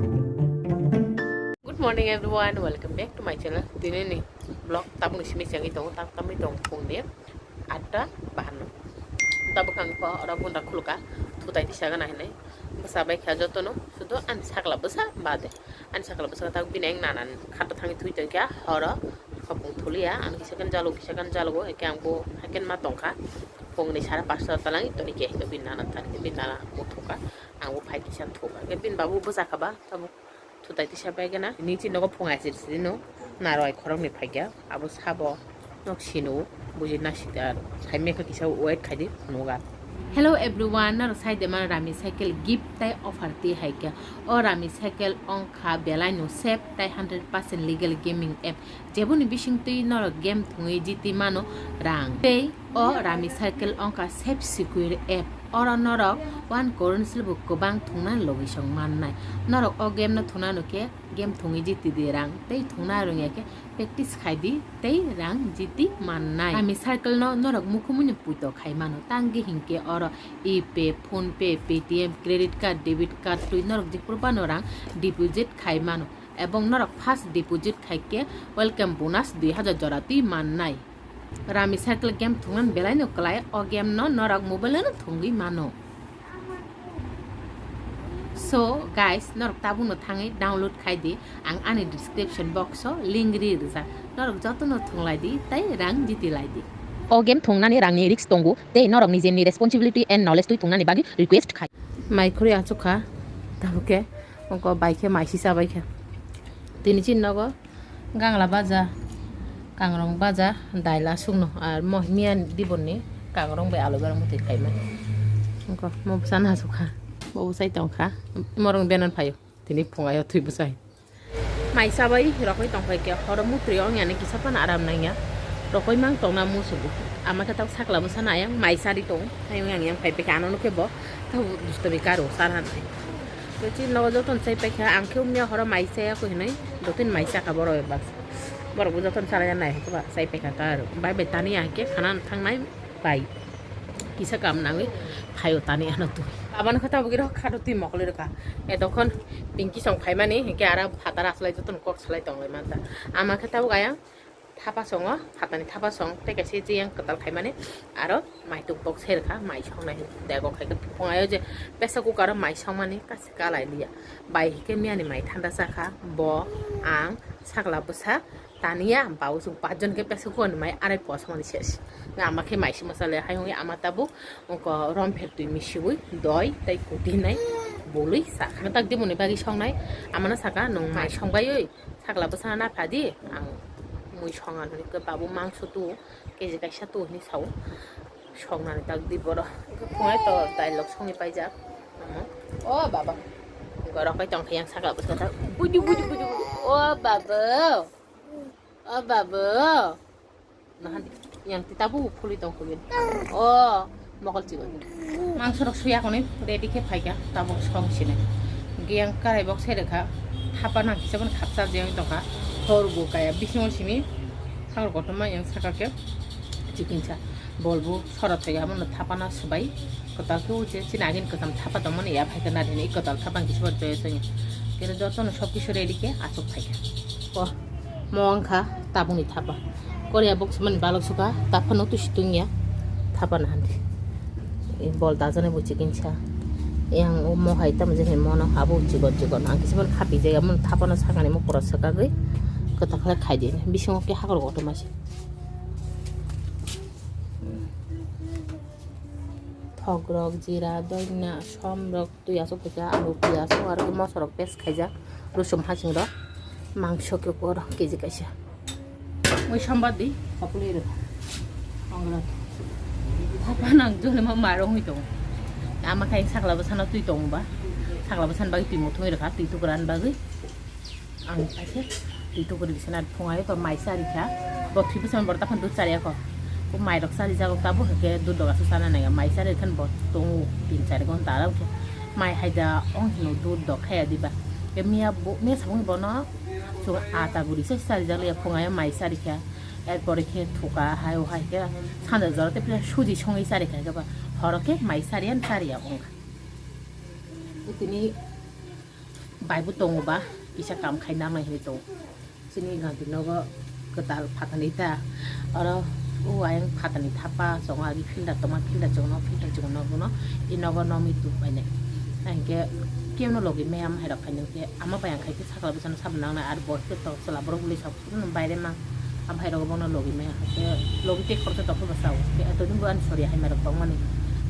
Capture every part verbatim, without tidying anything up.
Good morning everyone, welcome back to my channel. Tini ni vlog tabuk ni simi chengwi tongo, tak tamwi tongo phung ni atta bahanno. Tabuk ang kho oro gunda khuluka, thutai tisa gana hinwi bwsa bai kha jotono, sudu ani sakla bwsa bade. Ani sakla bwsa tak bini ang nanan khato thangwi thwi tongkha horo, khopung thuliya, ang kisa kan jalo, kisa kan jalo, eke ang bo haken ma tongkha. Phung ni sara pasta talangwi toni khe bini nanan thani bini nanan bo thuka, ang bo phai kisa thuka. Eke bini babu bwsa kha ba, tabuk thutai tisa bai gana. Nini chini nogo phung aisir siri no, narwai khoroknwi phaikha, abo sabo nok sino, buji na sida aro. Saimekha kisa wait khaidi, phunuga. Hello everyone, norok saide mano Rami Cycle gift tai offer ti haikha. O Rami Cycle ongkha belai no safe tai hundred percent legal gaming app. Jeboni bisingtwi norok game thwngwi jiti mano rang. Tei o Rami Cycle ongkha safe secure app. Oro norok one currency bo kwbang thwngna logisong mannai. Norok o game no thwngna no khe game thwngwi jiti di rang. Tei thwngna rwngya khe practice khai di tei rang jiti mannai. Rami Cycle no norok mukhumuni puito khai mano. Tangwi hinkhe oro ePay, PhonePe, Paytm, credit card, debit card twi norok jephuru phano rang deposit khai mano. Ebong norok first deposit khai khe welcome bonus dui hajar jora twi mannai. Rami Cycle game thwngna belai no kwlai, o game no norok mobile no thwngwi mano. So guys, norok tabuk no thangwi download khai di, ang ani description box o link ri rijak, norok joto no thwnglai di tei rang jiti lai di. O game thwngnani rangni risk tongo tei norok nijeni responsibility and knowledge twi thwngnani bagwi request khai. Mai khuri achukha, tabuk khe ongko bai khe mai sisa bai khe. Tini chini nogo gangla baja, kangrong baja, daila sukno ar mo miya dibonni kangrong bai alu berang bwtwi khaimani. Ongko mo bwsano achukha, bo bwsai tongkha, morong benan phaio. Tini phungaio thwi bwsai. Mai chabai rokoi tongkha khe horo mutri ong yani kisa phano aram nangya. Rokoi mang tongna musugo. Ama khe tabuk sakla bwsano ayang mai chari tong. Ayang yang phai paikha ano nukhe bo tabuk dustobi karo char hanai. Tei chini nogo jotono chai paikha ang khe umya horo mai chaya kho hinui jotono mai chakha borok bai bak. Borok bo jotono chalaina nai hwnkhe ba chai paikha karo. Bai bai tani ang khe khana thangnai. Bai kisa kam nangwi phaio tani ano twi. Aboni khe tabuk iro khato twi mokol rwkha. Edokhon Pinky song phaimani hinkhe aro phatar aslai jotono kok salai tonglai manta. Ama khe tabuk ayang thapa songo, phatani thapa song tei kaisa jiyang kwtal khaimani aro maituk bok serwkha, mai songnai dego khaikhe phungaio je pressure cooker o mai songmani kasi kalai liya. Bai hinkhe miyani mai thanda chakha, bo, ang, sakla bwsa, Tania, bau chwng pachjon khe pesa kuani mai arai posa mani ses. Nga ama khe mai sima chale hai hwnwi ama tabuk ongko rom pher twi misiwi doi tei kuti nai bului sa. Ang tak dimoni bagwi songnai amano saka nwng mai songbaiwi sakla bwsana na phadi ang mui songa hwnwi khe babu mangso tu keji kaisa tu hwnwi sao. Songnani tak di borok phungai to dailok songwi paijak. O baba. Gorok kai tong khe yang sakla bwsana buju buju buju buju. O baba. O babu, nahan yang ti tabuk phuli tong khulin. O mokol chigon. Mangso rok suya koni ready khe phaikha tabuk song sinai. Giyang karai bok sere kha. Thapa nang kisa bon khapsa jeng tongkha. Hor bo kaya bisingo simi. Hor kotorma yang saka khe chicken cha. Bolbu sorot twi abono thapana swbai kwtal khe uche chini agini kwcham thapa tongmani ya phaikha nari hinwi kwtal thapa khe swbai joyo songya khe jotono sob kisu ready khe aswk phaikha. O mo wngkha tabukni thapa. Korea bok swmani balok sukha taphano twi swtwngya thapana handi. Bol dajaknai bo chicken sa. Yang o mo hai tamo jeni mono abo chikon chikon ang kisa khapijak ya mon thapano sakani mo pura swkagwi kwtal khlai khaidi bisingo khe hakor kotorma se. Thokrok, jira, doina, somrok, twi aswk khaikha, alu, piyaj, o aro mosorok paste khaijak, rusum hasing rok, mangso khe oro keji kaisa. Mui sombar di, hopli rwkha. Ongro. Thapa nang jole ma marong hui tongo. Ama khai sakla bwsano twi tongo ba. Sakla bwsano bagwi twi muthungwi rwkha, twi tukuran bagwi. Ang paikhe twi tukuri bisana phungai to mai chari kha. Bo thwi bwsano bor taphano dud chari kho. Bo mai rok chari jago tabo hwnkhe dud doga su chana naiga. Mai chari khan bo tongo tin chari ghonta aro khe. Mai haida ong hino dud dok khaya diba. Ke miya bo, miya sabung bono chung ata guri se chari jalo ya phungai mai chari kha. Er pore khe thuka hai o hai khe sanja jora te pila suji songwi chari kha khe ba. Horo khe mai chari an chari ya ong kha. Tini Baibo tongo ba, kisa kam khaina nai hinwi tongo. Chini ganti nogo kwtal phatani ta. Oro o ayang phatani thapa chongo, agi filter tongma, filter chongo, filter chongo nogo no, i nogo nomi tu painai. Hinkhe kebo no logi maya, ama hai rok khainai khe, ama bai ang khai khe sakla bwsano sabo nangnai, ar bo khe to chwla borok bwlwi sak, hmm, baire ma, ama hai rok bono logi maya, hinkhe logi tei khoroksa tokhe bo sao. Hinkhe eto din bo ani sori hai mai rok tongmani,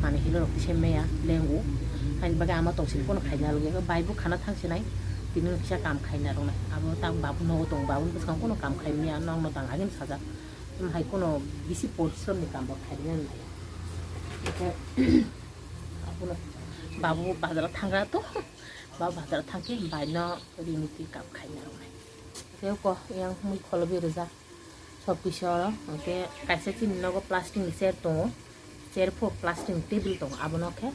mani hilo rok kisa maya, lengu. Haini bagwi ama tong sini bono khaina logi, bai bo khana thang sinai. Tini kisa kam khaina rwnai. Abo tak babu nogo tong, babu bwskang kono kam khai manya, nokno tang agini sajak. Tamo hai kono bisi porisrom ni kam bo khai manya nai. Eke abono babu bazar o thangra to. Babu bazar o thangkhe bai no rini twi kam khaina rwnai. Eke ko yang mui kholo bi rwjak. Sok kisa oro, eke kaisa chini nogo plastic ni chair tongo. Chair pho plastic ni table tongo. Abono khe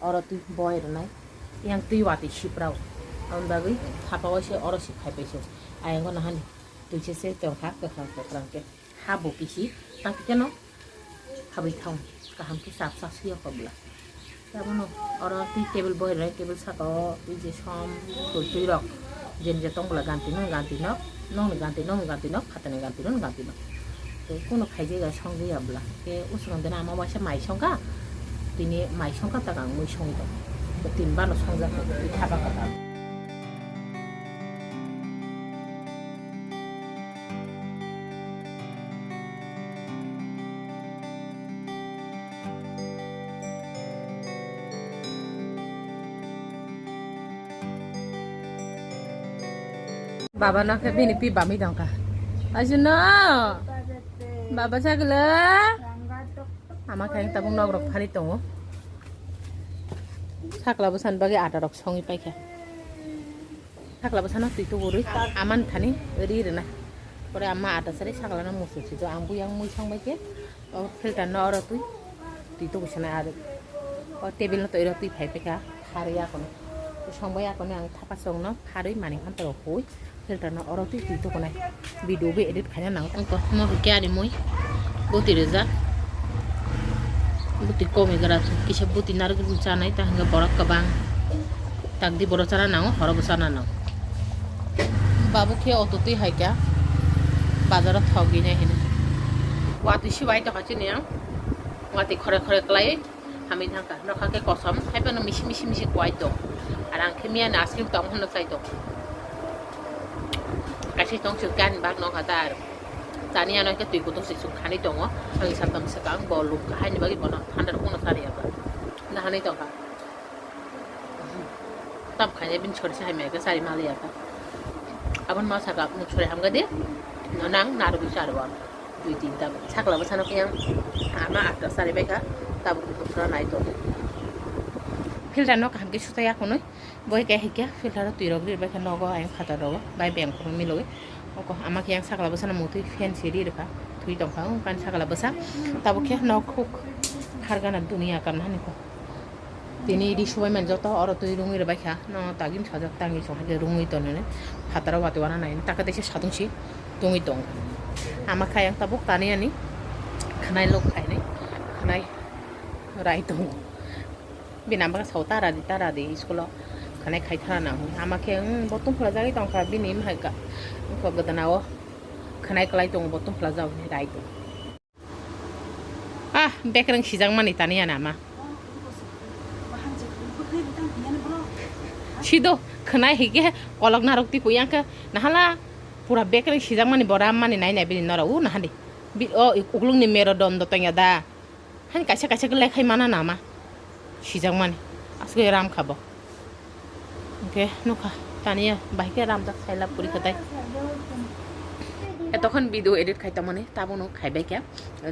oro twi boi rwnai. Yang twi watwi siprao. Aboni bagwi thapa waisa oro si phaipaisio. Ayang o nahani twi se se tongkha kwkhwrang kwkhwrang khe. Ha bo kisi, tang khe no habwi thang. Kaham khe chap chap sui ya kobla. Abono oro twi table boi rwnai, table saka o twi je som twi rok. Jen je tong bwla ganti nung ganti nok, nokni ganti nokni ganti nok, phatani ganti nokni ganti nok. Tei kuno khaijak ya songjak ya bwla. Tei usukang dena ama waisa mai songkha, tini mai songkha tak ang mui songwi tong. Tei tin bano songjak twi thapa kwtal. Baba no khe bini pi bami tongkha. Ajuno. Baba sagla. Ama khe tabuk nok rok phari tongo. Sakla bwsani bagwi ada rok songwi paikha. Sakla bwsano twi tubu rwi amani thani ri rwna. Pore ama ada sari sakla no musu sido. Ang buyang mui song bai khe o filter no oro twi twi tubu sana aro o table no twi ro twi phai phaikha. Harwi akono song bai akono ang thapa song no harwi mani hamtaro hui filter no oro twi twi tubu nai. Video bo edit khaina nango. Tongkha, mo hwnkhe ani mui. Bwtwi rijak. Bwtwi komi gra kisa bwtwi narwgwi chanai, ta hwnkhe borok kwbang. Takdi borok chana nango, horo bo chana nango. Babu khe auto twi hai kha. Bazaro thok rinai hinwi. Watwi sibai tongkha chini ang. Watwi khore khore kwlai. Hamwi thangkha, nokha khe kosom, haiphano misi misi misi kwai tong. Ar ang khe miyani ice cream tong hwnno chai tong. Kaisa tong suk kani bak nokha ta ar. Tani ano khe twi kutung sik suk khanwi tongo. Ang satam swkang bo luk haini bagwi bono thanda rok bono chari ya ba. Nahanwi tongkha. Tam khaina bini sori se hamya khe chari mali ya kha. Aboni ma saka, "Nwng sori hamkha di, no nang narwgwi chari bo." Dui tin ta sakla bwsano khe ang ama atta chari bai kha, tabuk bukhuk sora nai tongo. Filter no kaham khe sutai ya khonwi, boi khe hai khe filter o twi rok ri bai kha nogo ayang phatar rogo bai beng phuru milogwi. Oko ama khe yang sakla bwsano mutwi fan si ri rwkha, thwi tongkha o kani sakla bwsa. Tabuk khe nok huk khargana duniya kanna hani kho. Tini ri subai man joto oro twi rungwi rwbai kha. No tagin sajak tangi song hai rungwi tonwi phataro watwi wana nai taka teisa satung si tungwi tong. Ama kha yang tabuk tani ani khwnai lok khainai khwnai rai tong. Bini ama khe sao tara di tara di school o khwnai khai thana nang. Ama khe, um, bo tungphla jagwi tong kha bini mahai ka. Wngkha gwdana o khwnai kwlai tongo bo tungphla jagwi rai tong. Ah, bekreng sijakmani tani ya nama. Sido, khwnai hige kolok narok ti kuyang khe nahala pura bekreng sijakmani bora mani nai nai bini nora u nahandi. Bi-, o uklungni mero dom do tongya da. Hani kaisa kaisa khe lekhai mana nama. Sijakmani. Aswk ram kha bo. Hwnkhe nukha, taniya bahai khe ramjak saila puri kwtai. Etokhon video edit khai tongmani, tabukno khaibai khe,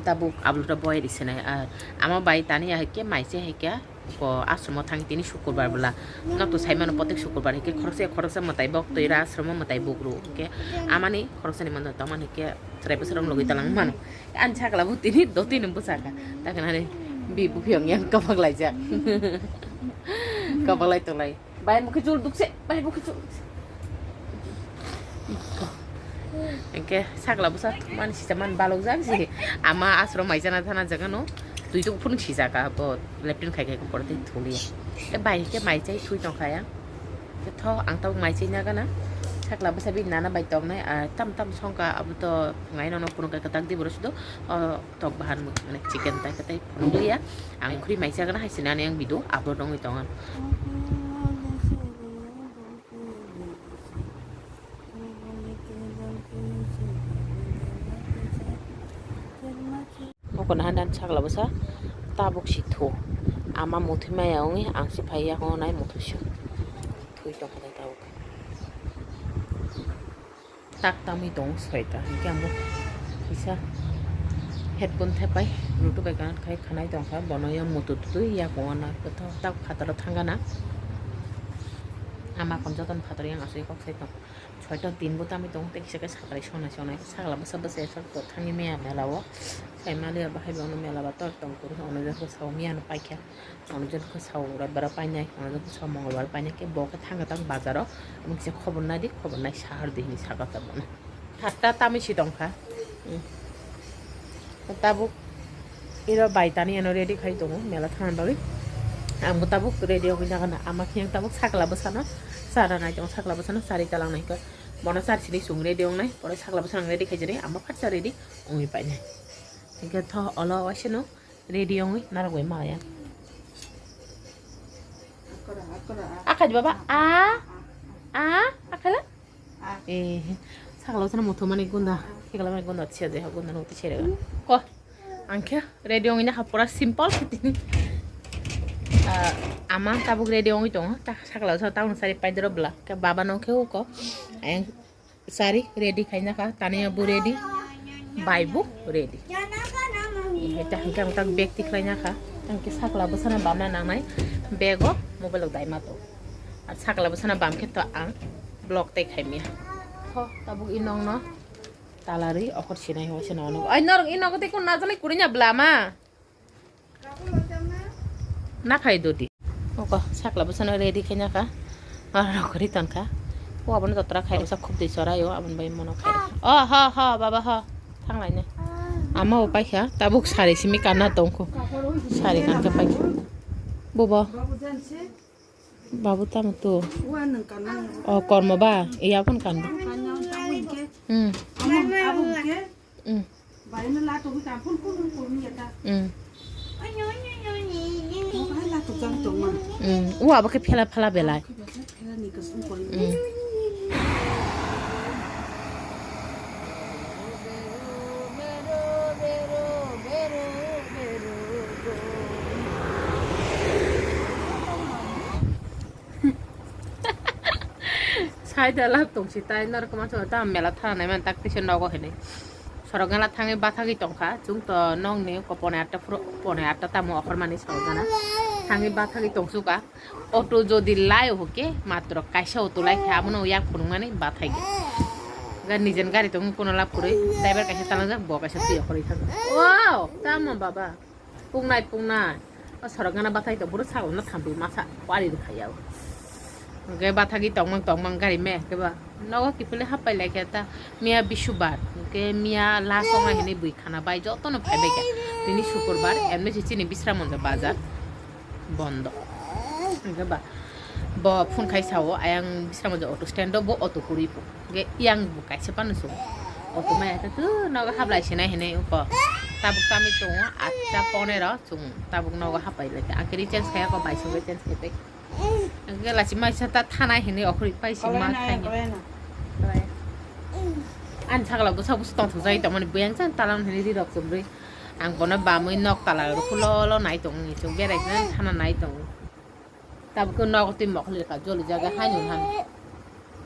tabuk upload o boyari sinai. Ar ama bai taniya hai khe mai se hai khe ko ashromo thang tini sukurbar bwla. Nok to saimano protek sukurbar hai khe khoroksa khoroksa mwtai bok twi ra ashromo mwtai bugru. Hwnkhe amani khoroksani mano tongmani khe chwrai bwsarok logwi talang mano. Ani sakla bo tini dotino bwsakha. Takhnani bi buphiong yang kabak laijak. Kabak lai tonglai. Bai mukhe chul dukse, bai mukhe chul dukse. Engke sakla bwsa thumani sisa man balok jak si. Ama asro mai jana thana jaga no. Twi tuk phunuk sijaka bo leptin khai khai ko porte thulia. E bai ke mai chai thui tong khaya. Tho ang tabuk mai chini gana. Sakla bwsa bini nana bai tongnai, ah, tam tam songkha abo to phungai nono phunuk khe kwtak di boro sudo. O tok bahan mane chicken tai kwtai phunuk liya. Ang khuri mai chagana hai sinani ang video upload wngwi tongo. Mokona handan sakla bwsa tabuk si thu. Ama muthwi maya wngwi ang si phai yago nai muthwi si. Thwi tongkha tabuk. Tak tamwi tongo soita. Hinkhe ang bo kisa headphone thepai Bluetooth bai connect khai khanai tongkha. Bono yang mutu tutui yago na. Tak phataro thangana. Ama kon jotono phataro yang asui kok sai tong. Soita tin bo tamwi tongo, tei kisa khe sakrai sonai sonai. Sakla bwsa bwsa sak to thangwi maya mela o. Sai maliya bahai bono mela ba tor tong kuru. Ono jang khe sao miyano paikha. Ono jang khe sao Roibaro painai. Ono jang khe sao Mongolbaro painai. Khe bo khe thangkha tang bazaro. Omo kisa khobor nai di, khobor nai sahar di hinwi sakha ta bono. Hatta tamwi si tongkha. Hmm. Tabuk iro bai tani ano ready khai tongo mela thangna bagwi. Ang bo tabuk ready wngwi nagana. Ama khe ang tabuk sakla bwsano chara nai tongo, sakla bwsano chari kalang nai khe. Bono chari sini chwng ready wngnai, pore sakla bwsano ang ready khai jani, ama phatsa ready wngwi painai. Hinkhe tho olo waisano ready wngwi narwgwi maya. Akhaj baba, a, a, akhala? Eh, sakla sana muthumani gunda, thikla mani gunda, siya je gunda no tichera. Ko, angkhe ready wngwi nakha pura simple tini. Ah, ama tabuk ready wngwi tongo, ta sakla sa taun sari paidoro bla, ke baba no khe uko, ayang sari ready khaina kha, tani bu ready, bai bu ready. Eh, ta hingke ang tak bag tiklaina kha, angke sakla bwsana bamna nangnai, bag o mobile o daima to. Ar sakla bwsana bam khe to ang vlog tei khaimya. Tho, tabuk i nokno talarwi okhor sinai hoi se nono. Ai norok i nogo tei kun najalai kurinya blama. Na khai dodi. Oko sakla bwsano ready khaina kha. Ar rokori ton kha. O abono totra khai bwsa khub dei sorai o aboni bai mono khai. O ho ho baba ho. Thanglai ne. Ama o paikha tabuk sari simi kanna tongkho. Sari kankhe paikha. Bobo. Babu tamo to. Wa nang kanna. O kormo ba, iya kon kan. Kanna tabuk ke. Hmm. Amo tabuk ke. Hmm. Bai na la to ka phun phun phun ya ta. Hmm. Mo ka la to jang to ma. Hmm. Wa ba ke phela phela belai. Phela ni ka sum ko. Hmm. Saida lab tongsi tai norok ma chwng tamo mela thana nai man tak tisa nogo hinwi. Sorok gana thangwi bathagwi tongkha chwng to nokni ko pone atta phuru pone atta tamo okhormani sorok gana thangwi bathagwi tongsuka. Auto jodi lai hoke matro kaisa auto lai kha abono yak phunukmani bathai ge. Ga nijen gari tong kono lab kwrwi driver kaisa talangjak bo kaisa twi okhorwi thang. Wow, tamo baba. Pungnai pungnai. O sorok gana bathai to buru sagol na thampi masa wari rwkha ya. Hwnkhe bathagwi tongmang tongmang gari me khe ba nogo kiphilwi hapai lai khe ta miya bisubar hwnkhe miya last ongma hinwi bui khana bai jotono phaibai kha. Tini sukurbar emni se chini Bisramganj bazar bondo. Hwnkhe ba bo phone khai sao ayang Bisramganj auto stand o bo auto kwrwi pho. Ge yang bo kaisa pano sung. Auto maya khe tu nogo hablai sinai hinwi uko. Tabuk tamwi tongo atta ponero chwng tabuk nogo hapai lai kha. Ang khe recharge khaya ko bai sung recharge khai pai. Ang khe lachi maisa ta thanai hinwi okhorwi pai sing ma thangya. Ani sakla bwsa bwsa tongthok jai tongmani buyang chan talang hinwi ri rok chumrwi. Ang bono bamwi nok tala rw khulo lo nai tongo ni chwng berai khna thana nai tongo. Tabuk khe nogo twi mokol rwkha joli jaga haino han.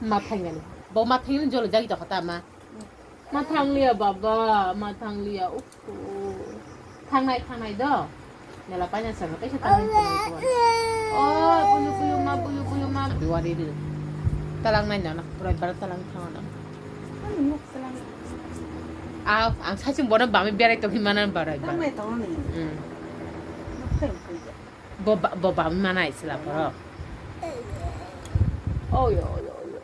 Ma thangnani. Bo ma thangnani joli jagwi tokha ta ma. Ma thangliya baba, ma thangliya. Ukhu. Thangnai thangnai do. Nela paina sanga kaisa talang thangnai ko. Oh, buyu buyu ma buyu buyu ma. Duari ri. Talang nai na pura bar talang thang na. Ani nuk talang. Ah, ang sachung bono bami berai tongwi mana barai ba. Thangnai tongni. Hmm. Nuk thangnai. Bo ba, bo ba mana isla borok. Oh yo yo yo.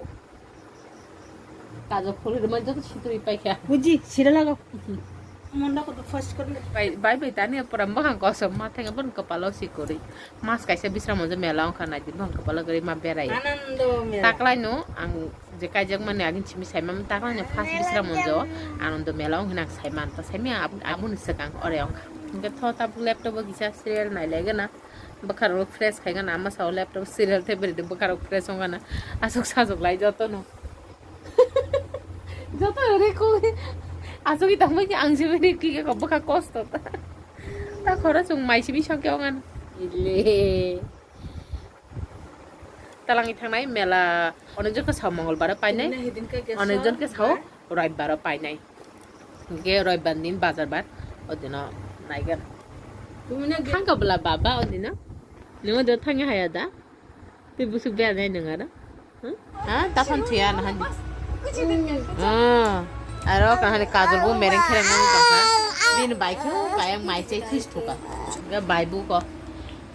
Kajo khuli rwmani joto sitri paikha. Buji, sira lago. Mondo ko first ko. Bai, bai, bai, tani pura bwkhang kosom, ma thang bon kopalo sikori. Mas kaisa bisram monjo mela ongkha nai di, bon kopalo gori ma berai. Anando mela. Taklai no, ang je kaijak mani agin simi saimam taklai no first bisram monjo Anando mela ong hinang saiman ta saimi abun, abun sekang ore ongkha. Hingke tho tabuk laptop o kisa serial nai lege na. Bwkharok fresh khai gana, ama sao laptop serial tei bwrwi bwkharok fresh wng gana. Aswk sajwk lai jotono. Joto ri kho. Aswk tang bai ang simi ri khe bwkha kosto ta. Ta khoro chwng mai simi sokhe wng gana. Ile. Talangi thangnai mela onek jon khe sao Mongolbar o painai. Onek jon khe sao Roibbar o painai. Hingke roibar din bazar bar, odino naigen. Tumina ge- Thangka bwla baba odino. Nungo do thangya haya da? Tei busuk bera nai nung aro. Hmm? Ha, tapan thuya na hani. Ah, aro ka hani kajol bo mereng khereng nang tongkha. Bini bai khe kayang mai chai this thuka. Ga bai bu ko.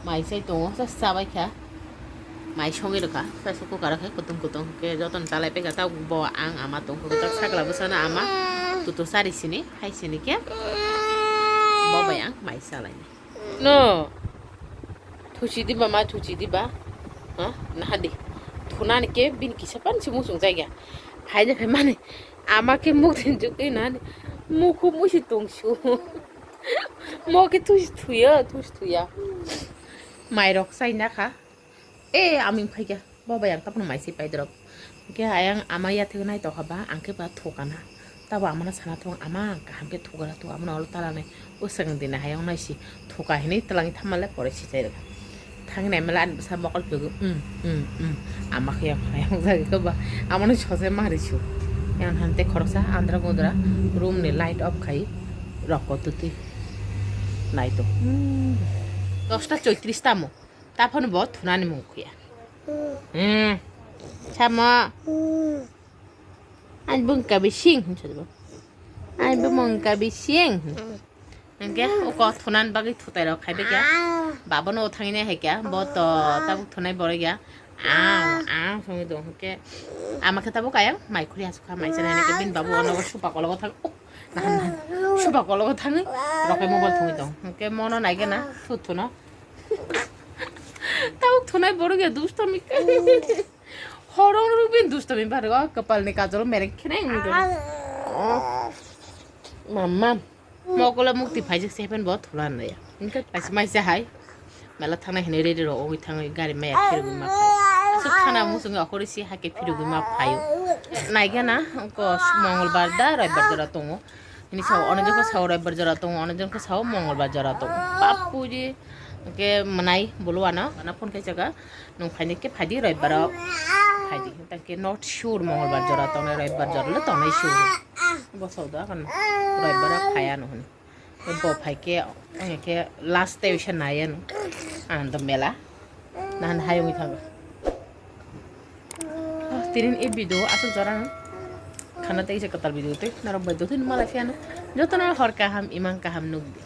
Mai chai tongo, sa sabai kha. Mai songwi rwkha, pressure cooker o khe kutung kutung khe jotono chalai paikha. Tabuk bo ang ama tongkha, kwtal sakla bwsano ama tutu chari sini, hai sini khe bo bai ang mai chalainai. No, thuchi diba ma, thuchi diba? Ha, naha di. Thunani khe bini kisa pan si muchung jaiga. Haino khe mani ama khe muktin jukwi nani mukhu musi tongsu. Mo khe thusi thuya, thusi thuya. Mairok chaina kha. E, aming phaikha, bo bai ang tabukno mai se paidorok. Hingke ayang ama yathek nai tokha ba, ang khe ba thokana. Tabo amano sana thung, ama kaham khe thokana thung, amano olo talanai. O swkang dina hayang nai si thoka hinui twlangwi thammale pore si chai rwkha. Thangwi naimale ani bwsa mokol phiyogwi, um, um, um, ama khe yang hayang jagwi khe ba, amano sose mari su. Yang hante khoroksa andra gundra room ni light off khai rokko twtwi nai tong. Dosta choitris tamo. Taphano bo thunani mung khuya. Hmm. Sama. Ani bung ka bising. Ani bung ka bising. Hingke uko thunan bagwi thutai rok khai bekya. Baba no thangwi nai hai kya. Bo to tabuk thunai borok ya. Ang, ang songwi tong hingke. Ama khe tabuk kayang mai khuri asukha mai chana hingke bini babu ono supa kologo thang. Nahan, nahan. Supa kologo thangwi rok kai mobile thungwi tong. Hingke mono naigena thu thuno. Tabuk thunai borok ya dustami. Horong rok bin dustami bargo kapal ni kajol mereng kheneng. Mama. Mokolo mukti phaijak seven bo thulan ya. Hingke paisa maisa hai. Mela thangnai hinui ready rok ongoi thangoi gari maya phirogoi ma phai. Aswk khana muchungwi okhoroi si hake phirogoi ma phaio. Naigana ko Mongolbar da Roibar jora tongo. Hini sao onek jokho sao Roibar jora tongo, onek jokho sao Mongolbar jora tongo. Bapuji ke mwnai bulu ano, ano phone khai jaga. Nung phaini ke phaidi Roibar o phaidi. Hingke not sure Mongolbar jora tongnai Roibar jora le tongnai sure. Bo sao da kan Roibar o phaya no hini. Bo phai khe, ang khe last day se nai ano. Ang do mela. Nahan hai wngwi thango. Ah, tinin e video aswk jora ang khana tei se kwtal video tei norok bai dothin malai phiya no. Jotono hor kaham, imang kaham nukdi.